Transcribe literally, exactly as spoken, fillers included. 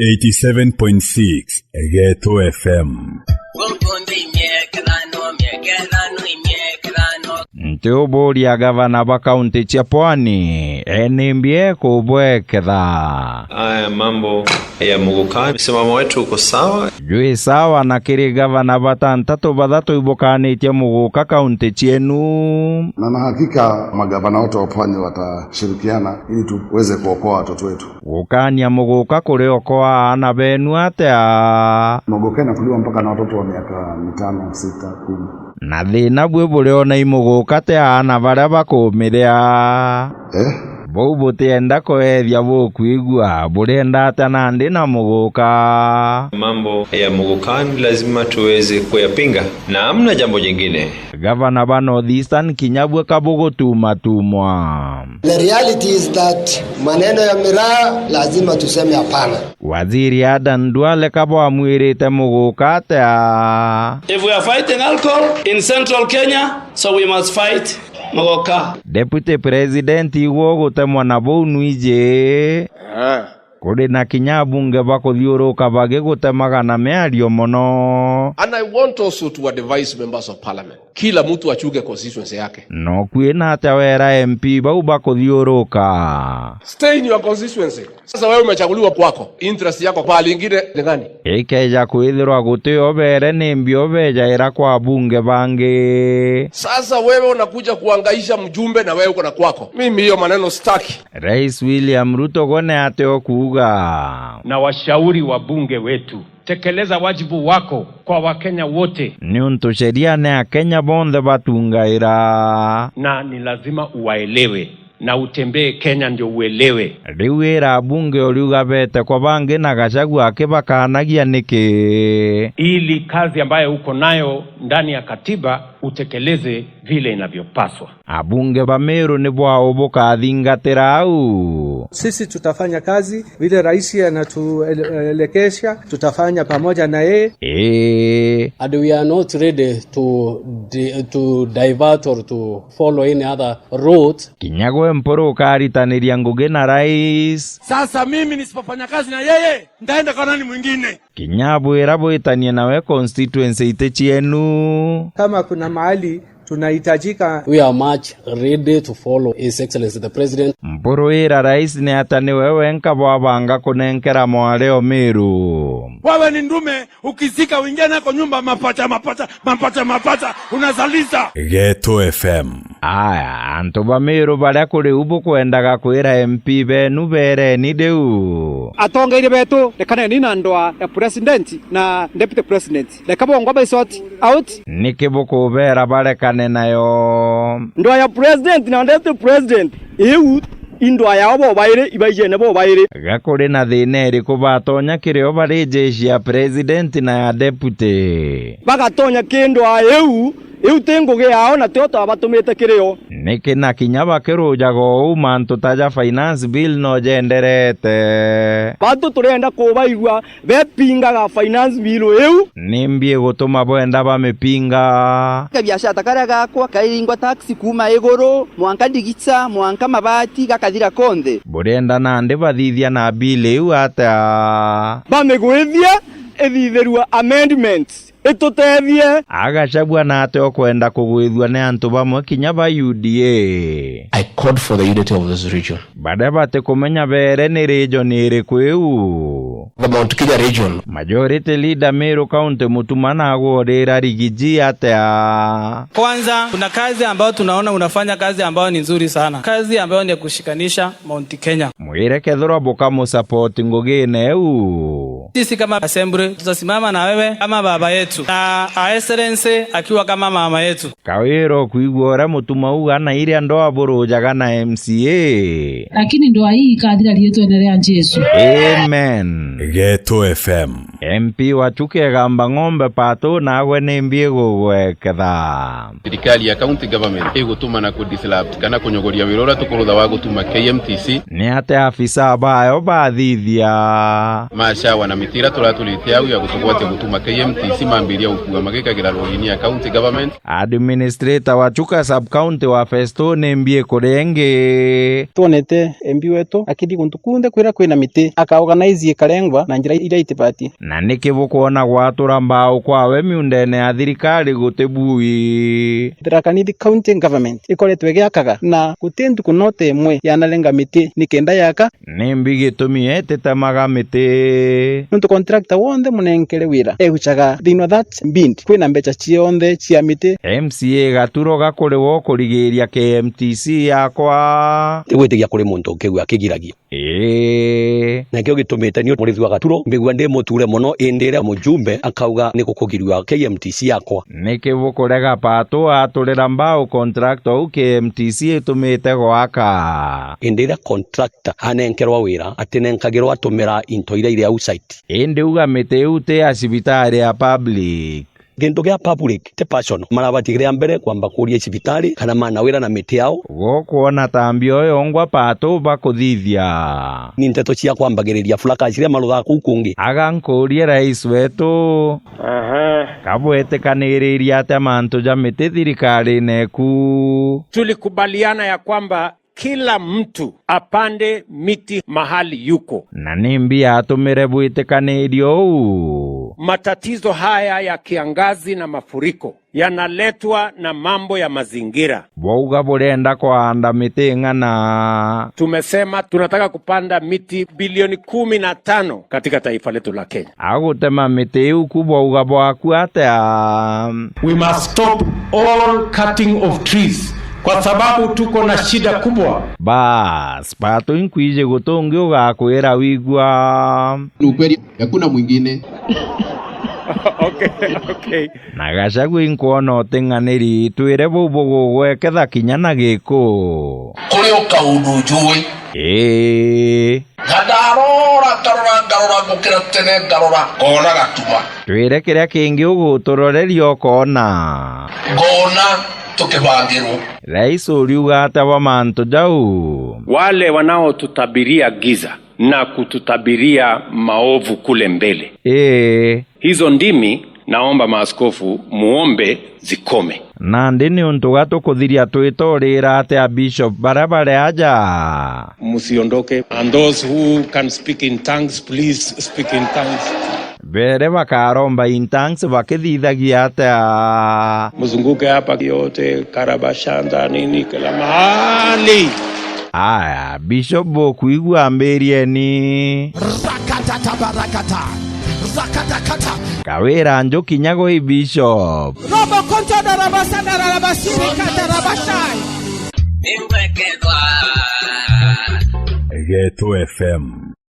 Eighty-seven point six Geto F M. Nti uburia gavana ba kaunti cia Pwani, enimbi ekubweketha? Aya mambo ya Muguka, msimamo wetu uko sawa. Jwi sawa na kiri gavana batantatu bathatu ibukanitie Muguka kaunti cienu. Na na hakika magavana wote wa Pwani watashirikiana ili tuweze kuokoa watoto wetu. Gukania Muguka kuriokoa aana benu atia? Muguka inakuliwa mpaka na watoto wa miaka mitano, sita, kumi. Na thina bwi buriona i Muguka ti aana baria bakumiria. Eh? Buu butienda kweethia bukwigua, burienda atia nandi na Muguka? Mambo ya Muguka ni lazima tuweze kuyapinga na hamna jambo jingine. Gavana ba North Eastern kinya bwe ka bugutumatumwa. The reality is that maneno ya miraa lazima tuseme hapana. Waziri Adan Duale ka bwamwirite Muguka atia? If we are fighting alcohol in central Kenya, so we must fight Muguka. Deputy President igwe ugutemwa na buu nwiji. Ah. Kuri na kinya abunge bakuthiuruka bagigutemaga na miario mono. And I want also to advise members of parliament. Kila mtu achunge constituency yake. No kwina atia wera M P bau bakuthiuruka? Stay in your constituency. Sasa wewe umechaguliwa kwako. Interest yako pahali ingine ni gani? Ikeja kwithirwa guti obere ni mbi obejaira kwa abunge bangi. Sasa wewe unakuja kuangaisha mjumbe na wewe uko na kwako. Mimi hiyo maneno sitaki. Rais William Ruto gwe ni atia ukuuga? Na washauri wa bunge wetu, tekeleza wajibu wako kwa Wakenya wote. Niuntu sheria ni Akenya bonthe batungaira. Na ni lazima uwaelewe na utembee Kenya ndio uelewe. Riu ira abunge uriuga bete kwa bangi na Gachagua akibakanagia niki? Ili kazi ambayo uko nayo ndani ya katiba utekeleze vile inavyopaswa. Abunge ba Meru ni bwao bukathingatira au? Sisi tutafanya kazi vile rais anatuelekesha, tutafanya pamoja na yeye. Ii. And we are not ready to di-, to divert or to follow any other route. Kinya gwe Mpuru ukaritaniria ngugi na rais. Sasa mimi nisipofanya kazi na yeye, ndaenda kwa nani mwingine? Kinya bwira bwitanie nawe constituency iti cienu. Kama kuna mahali tunahitajika, we are much ready to follow His Excellency the President. Mpuru ira rais ni ata niwe wenka bwabanga kunenkera mwareo Meru? Wewe ni ndume, ukizika uingia nako nyumba mapacha, mapacha, mapacha, mapacha, unazaliza. Geto F M. Aya, antu ba Meru baria kuri u bukwendaga kwira M P benu bereni riu. Atongeria betu, rekaneni na ndwaa ya president na deputy president. Reka bongwa bai sort out. Niki bukubera barekane nayo? Ndwaa ya president na deputy president, iu i ndwaa yao bobairi, ibaijene bobairi. Ga kuri na thina iriku batonya kirio bari jeshi ya president na ya deputy? Bagatonya ki ndwaa iu, iu ti ngugi yao na tio twabatumite kirio. Niki na kinya bakirujaga uu mantu ta ja finance bill no jenderete? Bantu turenda kubaigua bepingaga finance bill iu. Ni mbi igutuma bwenda bamipinga? Kabiashara ta karia gakwa kairingwa tax kuuma iguru, mwanka ndigica, mwanka mabati, gakathira konthe. Burienda nandi bathithia na bill iu atia? Bamigwithie ithithirua amendments. Itutethie. Agachagua na ate ukwenda kugwithua ni antu bamwe kinya ba U D A? I called for the unity of this region. Baria batikumenya bere ni region iriku iu? The Mount Kenya region. Majority leader Meru County Mutuma nagwurira Rigiji atia? Kwanza, kuna kazi ambayo tunaona unafanya kazi ambayo ni nzuri sana. Kazi ambayo ni ya kushikanisha Mount Kenya. Mwire kethirwa bukamusupport ngugine iu. Sisi kama assembly tutasimama na wewe kama baba yetu na Her Excellency akiwa kama mama yetu. Kawira ukwigua uria Mutuma uga na iria ndoa burujaga na M C A. Lakini ndoa hii ikathira riitwene ria Jesu. Amen. Geto F M. M P wa Chuka Igamba Ng'ombe Pato nagwe ni mbi igugweketha. Thirikari ya county government igutuma na ku disrupt kana kunyogoria wira uria tukurutha wa gutuma K M T C. Ni atia afisa bayo bathithia? Macawa na miti iria turaturite au ya gutugwatia gutuma K M T C mambiria gukua magikagira rogini ya county government. Administrator wa Chuka sub county wa Festo ni mbi ikuria ingi. Twonete M P wetu akithi guntu kunthe kwira kwina miti, aka organize ikarengwa na njira iria itibati. Na niki bukwona gwatura mbau kwawe miundene ya thirikari guti bui? Tharaka Nithi County Government ikoretwe igiakaga na guti ntuku nota imwe yanarenga miti ni kenda yaka. Ni mbi gitumi etitemaga miti? Nontu contractor wonthe munenkere wira egucaga thiini wa that bid kwina mbeca cionthe cia miti. M C A Gaturo gakuri wo kurigiria K M T C yakwa. Tigwitigia kuri muntu ukigua akigiragia. Ii. Nakio gitumite ni murithi wa Gaturo mbigua ndi muture mono, indi riria mujumbe akauga ni gukugirua K M T C yakwa. Niki bukurega Pato aturira mbau contractor uu K M T C itumite gwaka? Indi riria contractor anenkerwa wira, atinenkagirwa atumira into iria iri au site. Indi uga miti iu ti ya cibitari ya public? Gintu gia public ti personal. Marabati ria mbere kwamba kuria cibitari kana mana wira na miti yao. Gukwona ta mbio yongwa Pato bakuthithia. Ni nteto cia kwambagiriria fracas iria maruthaga kuu kungi. Aga nkurie rais wetu. Aha. Kabwitikaniriria atia mantu ja miti thirikarine eku? Tulikubaliana ya kwamba kila mtu apande miti mahali yuko. Na ni mbi yatumire bwitikanirio uu? Matatizo haya ya kiangazi na mafuriko yanaletwa na mambo ya mazingira. Bwauga burenda kuanda miti ing'ana? Tumesema tunataka kupanda miti bilioni kumi na tano katika taifa letu la Kenya. Agutema miti iu ku bwauga bwaku atia? We must stop all cutting of trees kwa sababu tuko na shida kubwa. Bas, Pato inkwiji gutungi ugakwira wigua. Ni ukweli, hakuna mwingine. Okay, okay. Na Gachagua inkwona uting'aniri, twire buu bugugweketha kinya na giku. Kuri o kaundu njui. Ii. Na ndarora, ngarora, ngarora, ngukira tene, ngarora, ngona gatuma. Twire kiria kingi uguturoreria ukoona. Ngona tukibangirwo. Rais uriuga atia bwa mantu jau? Wale wanaotutabiria giza na kututabiria maovu kule mbele. Ii. Hizo ndimi, naomba maaskofu muombe zikome. Nandi niuntu ga tukuthiria twitorira atia bishop baria bari aja? Msiondoke. And those who can speak in tongues, please speak in tongues. Bere bakaromba in tongues bakithithagia atia? Mzunguke hapa yote, karabashanda nini kila mahali. Aya, bishop bukwigua, ambirieni. Rakatata barakata. Rakatakata. Kawira njuki nyago i bishop. Robo konto darabasana darabasiri katarabashai. Geto F M.